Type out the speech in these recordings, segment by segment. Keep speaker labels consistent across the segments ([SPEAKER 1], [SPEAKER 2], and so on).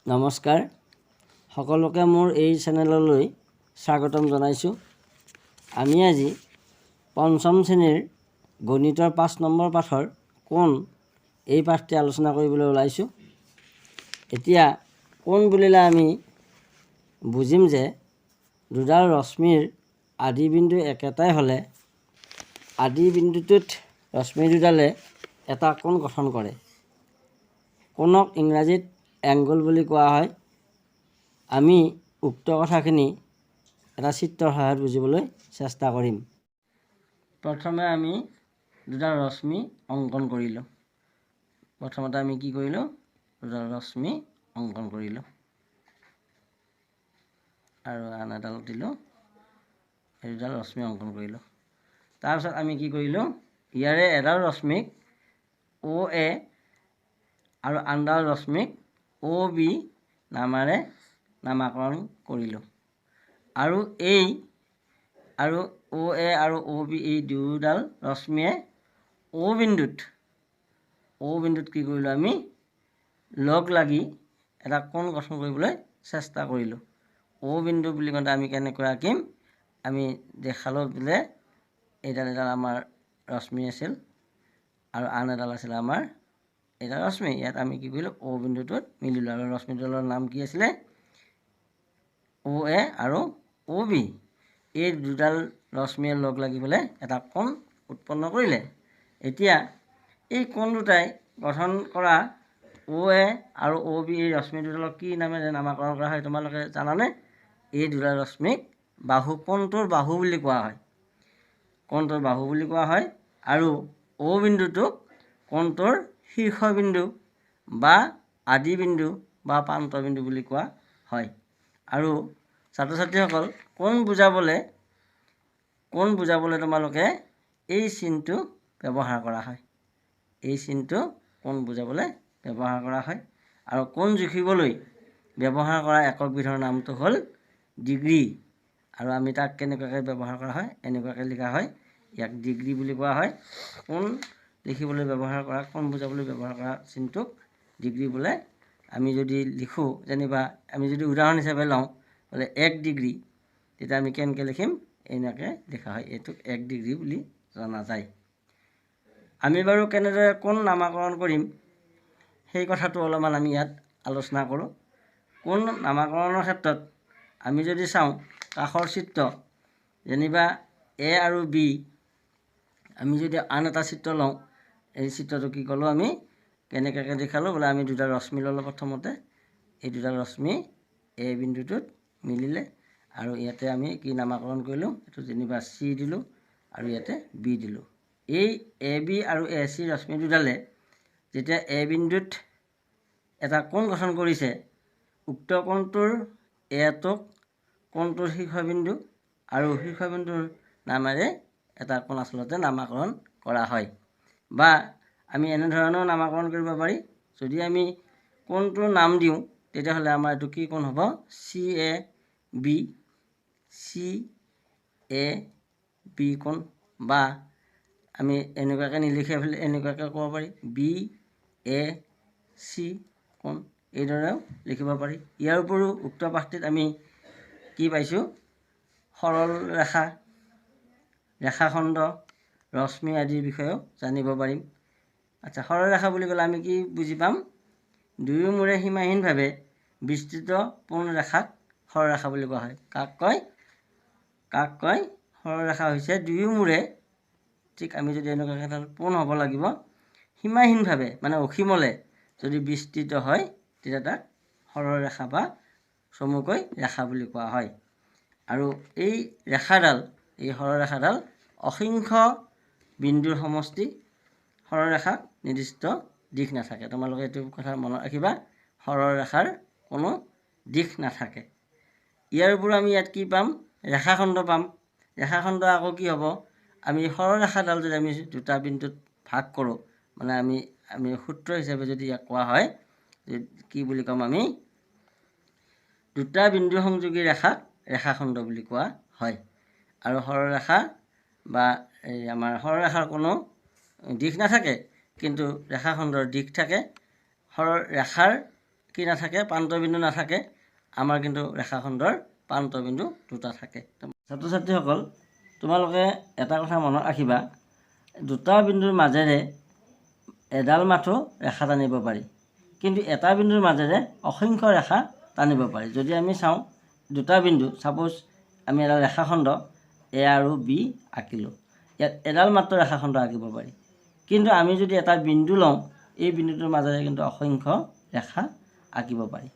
[SPEAKER 1] নমস্কাৰ, সকলোকে মোৰ এই চেনেললৈ স্বাগতম জনাইছোঁ। আমি আজি পঞ্চম শ্ৰেণীৰ গণিতৰ 5 নম্বৰ পাঠৰ কোণ, এই পাঠটি আলোচনা কৰিবলৈ ওলাইছোঁ। এতিয়া কোণ বুলিলে আমি বুজিম যে দুডাল ৰশ্মিৰ আদি বিন্দু একেটাই হ'লে আদি বিন্দুটোত ৰশ্মি দুডালে এটা কোণ গঠন কৰে। কোণক ইংৰাজীত এংগল বুলি কোৱা হয়। আমি উক্ত কথাখিনি এটা চিত্ৰৰ সহায়ত বুজিবলৈ চেষ্টা কৰিম। প্ৰথমে আমি দুডাল ৰশ্মি অংকন কৰিলোঁ। প্ৰথমতে আমি কি কৰিলোঁ? দুডাল ৰশ্মি অংকন কৰিলোঁ আৰু আন এডাল দিলোঁ। এই দুডাল ৰশ্মি অংকন কৰিলোঁ। তাৰপিছত আমি কি কৰিলোঁ? ইয়াৰে এডাল ৰশ্মিক অ' এ আৰু আনডাল ৰশ্মিক অ' বি নামেৰে নামাকৰণ কৰিলোঁ। আৰু অ' এ আৰু অ' বি এই দুয়োডাল ৰশ্মিয়ে অ' বিন্দুত কি কৰিলোঁ? আমি লগ লাগি এটা কোণ গঠন কৰিবলৈ চেষ্টা কৰিলোঁ। অ' বিন্দু বুলি কওঁতে আমি কেনেকৈ আঁকিম? আমি দেখালোঁ বোলে এইডাল এডাল আমাৰ ৰশ্মি আছিল আৰু আন এডাল আছিল আমাৰ এইডাল ৰশ্মি। ইয়াত আমি কি কৰিলোঁ? অ' বিন্দুটোত মিলিলোঁ। আৰু ৰশ্মিডালৰ নাম কি আছিলে? অ' এ আৰু অ' বি। এই দুডাল ৰশ্মিয়ে লগ লাগি পেলাই এটা কোণ উৎপন্ন কৰিলে। এতিয়া এই কোণ দুটাই গঠন কৰা অ' এ আৰু অ' বি এই ৰশ্মি দুডালক কি নামেৰে নামাকৰণ কৰা হয়, তোমালোকে জানানে? এই দুডাল ৰশ্মিক বাহু, কোণটোৰ বাহু বুলি কোৱা হয়। কোণটোৰ বাহু বুলি কোৱা হয় আৰু অ' বিন্দুটোক কোণটোৰ শীৰ্ষবিন্দু বা আদি বিন্দু বা প্ৰান্তবিন্দু বুলি কোৱা হয়। আৰু ছাত্ৰ ছাত্ৰীসকল, কোণ বুজাবলৈ তোমালোকে এই চিনটো ব্যৱহাৰ কৰা হয়। এই চিনটো কোণ বুজাবলৈ ব্যৱহাৰ কৰা হয়। আৰু কোণ জুখিবলৈ ব্যৱহাৰ কৰা এককবিধৰ নামটো হ'ল ডিগ্ৰী। আৰু আমি তাক কেনেকুৱাকৈ ব্যৱহাৰ কৰা হয়? এনেকুৱাকৈ লিখা হয়। ইয়াক ডিগ্ৰী বুলি কোৱা হয়। কোণ লিখিবলৈ ব্যৱহাৰ কৰা, কোণ বুজাবলৈ ব্যৱহাৰ কৰা চিনটোক ডিগ্ৰী বোলে। আমি যদি লিখোঁ, যেনিবা আমি যদি উদাহৰণ হিচাপে লওঁ বোলে 1 ডিগ্ৰী, তেতিয়া আমি কেনেকৈ লিখিম? এনেকৈ লিখা হয়। এইটোক 1 ডিগ্ৰী বুলি জনা যায়। আমি বাৰু কেনেদৰে কোণ নামাকৰণ কৰিম, সেই কথাটো অলপমান আমি ইয়াত আলোচনা কৰোঁ। কোণ নামাকৰণৰ ক্ষেত্ৰত আমি যদি চাওঁ কাষৰ চিত্ৰ, যেনিবা এ আৰু বি, আমি যদি আন এটা চিত্ৰ লওঁ, এই চিত্ৰটো কি ক'লোঁ আমি? কেনেকুৱাকৈ দেখালোঁ? বোলে আমি দুটা ৰশ্মি ল'লোঁ প্ৰথমতে। এই দুটা ৰশ্মি এ বিন্দুটোত মিলিলে আৰু ইয়াতে আমি কি নামাকৰণ কৰিলোঁ? এইটো যেনিবা চি দিলোঁ আৰু ইয়াতে বি দিলোঁ। এই এ বি আৰু এ চি ৰশ্মি দুডালে যেতিয়া এ বিন্দুত এটা কোণ গঠন কৰিছে, উক্ত কোণটোৰ এটোক কোণটোৰ শীৰ্ষবিন্দু আৰু শীৰ্ষবিন্দুৰ নামেৰে এটা কোণ আচলতে নামাকৰণ কৰা হয়। বা আমি এনেধৰণেও নামাকৰণ কৰিব পাৰি। যদি আমি কোণটোৰ নাম দিওঁ, তেতিয়াহ'লে আমাৰ এইটো কি কোণ হ'ব? C A B, C A B কোণ। বা আমি এনেকুৱাকৈ নিলিখি পেলাই এনেকুৱাকৈ ক'ব পাৰি, বি এ চি কোণ, এইদৰেও লিখিব পাৰি। ইয়াৰ উপৰিও উক্ত পাঠটিত আমি কি পাইছোঁ? সৰল ৰেখা, ৰেখাখণ্ড, ৰশ্মি আদিৰ বিষয়েও জানিব পাৰিম। আচ্ছা, সৰল ৰেখা বুলি ক'লে আমি কি বুজি পাম? দুয়ো মূৰে সীমাহীনভাৱে বিস্তৃত পোন ৰেখাক সৰল ৰেখা বুলি কোৱা হয়। কাক কয়? কাক কয়? সৰল ৰেখা হৈছে দুয়ো মূৰে, ঠিক আমি যদি এনেকুৱাকৈ এডাল পোন হ'ব লাগিব, সীমাহীনভাৱে মানে অসীমলে যদি বিস্তৃত হয়, তেতিয়া তাক সৰল ৰেখা বা চমুকৈ ৰেখা বুলি কোৱা হয়। আৰু এই ৰেখাডাল, এই সৰল ৰেখাডাল অসংখ্য বিন্দুৰ সমষ্টি। সৰল ৰেখাত নিৰ্দিষ্ট দিশ নাথাকে। তোমালোকে এইটো কথা মনত ৰাখিবা, সৰল ৰেখাৰ কোনো দিশ নাথাকে। ইয়াৰ উপৰিও আমি ইয়াত কি পাম? ৰেখাখণ্ড পাম। ৰেখাখণ্ড আকৌ কি হ'ব? আমি সৰল ৰেখাডাল যদি আমি দুটা বিন্দুত ভাগ কৰোঁ, মানে আমি সূত্ৰ হিচাপে যদি ইয়াক কোৱা হয়, কি বুলি ক'ম আমি? দুটা বিন্দু সংযোগী ৰেখাক ৰেখাখণ্ড বুলি কোৱা হয়। আৰু সৰল ৰেখা বা এই আমাৰ সৰল ৰেখাৰ কোনো দিশ নাথাকে, কিন্তু ৰেখাখণ্ডৰ দিশ থাকে। সৰল ৰেখাৰ কি নাথাকে? প্ৰান্তবিন্দু নাথাকে। আমাৰ কিন্তু ৰেখাখণ্ডৰ প্ৰান্তবিন্দু দুটা থাকে। ছাত্ৰ ছাত্ৰীসকল, তোমালোকে এটা কথা মনত ৰাখিবা, দুটা বিন্দুৰ মাজেৰে এডাল মাথো ৰেখা টানিব পাৰি, কিন্তু এটা বিন্দুৰ মাজেৰে অসংখ্য ৰেখা টানিব পাৰি। যদি আমি চাওঁ দুটা বিন্দু, ছাপ'জ আমি এডাল ৰেখাখণ্ড এ আৰু বি আঁকিলোঁ, ইয়াত এডাল মাত্ৰ ৰেখাখণ্ড আঁকিব পাৰি। কিন্তু আমি যদি এটা বিন্দু লওঁ, এই বিন্দুটোৰ মাজেৰে কিন্তু অসংখ্য ৰেখা আঁকিব পাৰি।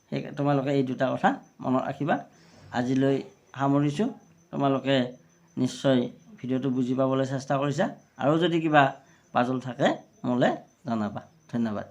[SPEAKER 1] সেই তোমালোকে এই দুটা কথা মনত ৰাখিবা। আজিলৈ সামৰিছোঁ। তোমালোকে নিশ্চয় ভিডিঅ'টো বুজি পাবলৈ চেষ্টা কৰিছা আৰু যদি কিবা পাজল থাকে, মোলৈ জনাবা। ধন্যবাদ।